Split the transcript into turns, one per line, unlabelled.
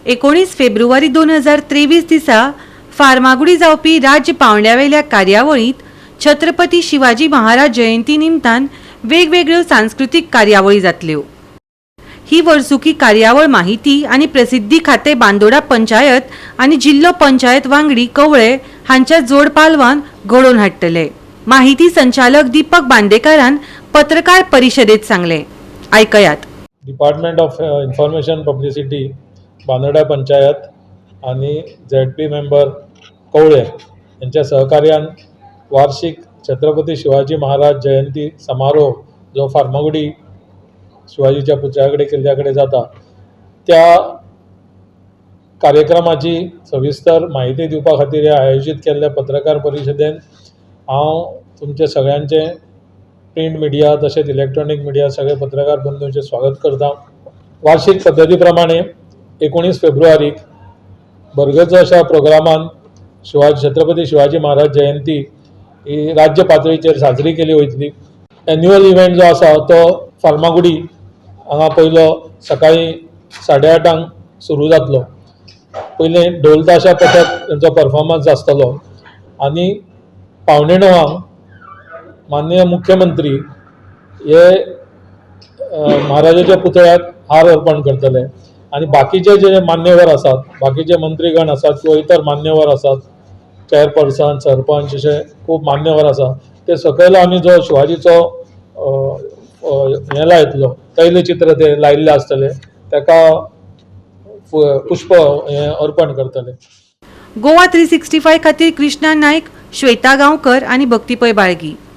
19 फेब्रुवारी 2023 दिसा फार्मागुडी जावपी राज्य पावंड्यावेल्या कार्यावळींत छत्रपती शिवाजी महाराज जयंती निमतान वेगवेगळ्यो सांस्कृतीक कार्यावळी जातल्यो. ही वर्सुकी कार्यावळ माहिती आनी प्रसिद्धी खाते, बांदोडा पंचायत आनी जिल्लो पंचायत वांगडी कवळे हांच्या जोड पालवान घडोवन हाडटले. माहिती संचालक दीपक बांदेकारान पत्रकार परिशदेत सांगले. आयकयात.
डिपार्टमेंट ऑफ इन्फॉर्मेशन पब्लिसिटी, बांदोड्या पंचायत आनी झेडपी मेंबर कवळे यांच्या सहकार्यान वार्षिक छत्रपती शिवाजी महाराज जयंती समारोह जो फार्मागुडी शिवाजीच्या पुतळ्या कडेन किल्ल्या कडेन जाता, त्या कार्यक्रमाची सविस्तर म्हायती दिवपा खातीर हे आयोजीत केल्ल्या पत्रकार परिशदेन हांव तुमचे सगळ्यांचे, प्रिंट मिडिया तशेंच इलेक्ट्रॉनीक मिडिया, सगळे पत्रकार बंधूंचे स्वागत करता. वार्षिक पद्दती प्रमाणे 19 फेब्रुवारीक भरगच्च अशा प्रोग्रामान छत्रपती शिवाजी महाराज जयंती ही राज्य पातळीचेर साजरी केली वयतली. एन्युअल इव्हेंट जो आसा तो फार्मागुडी हांगा पयलो सकाळी 8:30 सुरू जातलो. पयलीं ढोल ताशा पथक तेंचो परफॉर्मन्स आसतलो आनी 8:45 माननीय मुख्यमंत्री हे महाराजाच्या पुतळ्याक हार अर्पण करतले आनी बाकीचे जे मान्यवर आसात, बाकीचे मंत्रीगण आसात किंवा इतर मान्यवर आसात, चेअरपर्सन, सरपंच अशे खूब मान्यवर आसा, ते सकयल आमी जो शिवाजीचो अ, अ, हें लायतलो, तैलचित्र ते लायिल्ले आसतले, ताका पुष्प हें अर्पण करतले.
गोवा 365 खातीर कृष्णा नायक, श्वेता गांवकर आनी भक्ती पै बाळगी.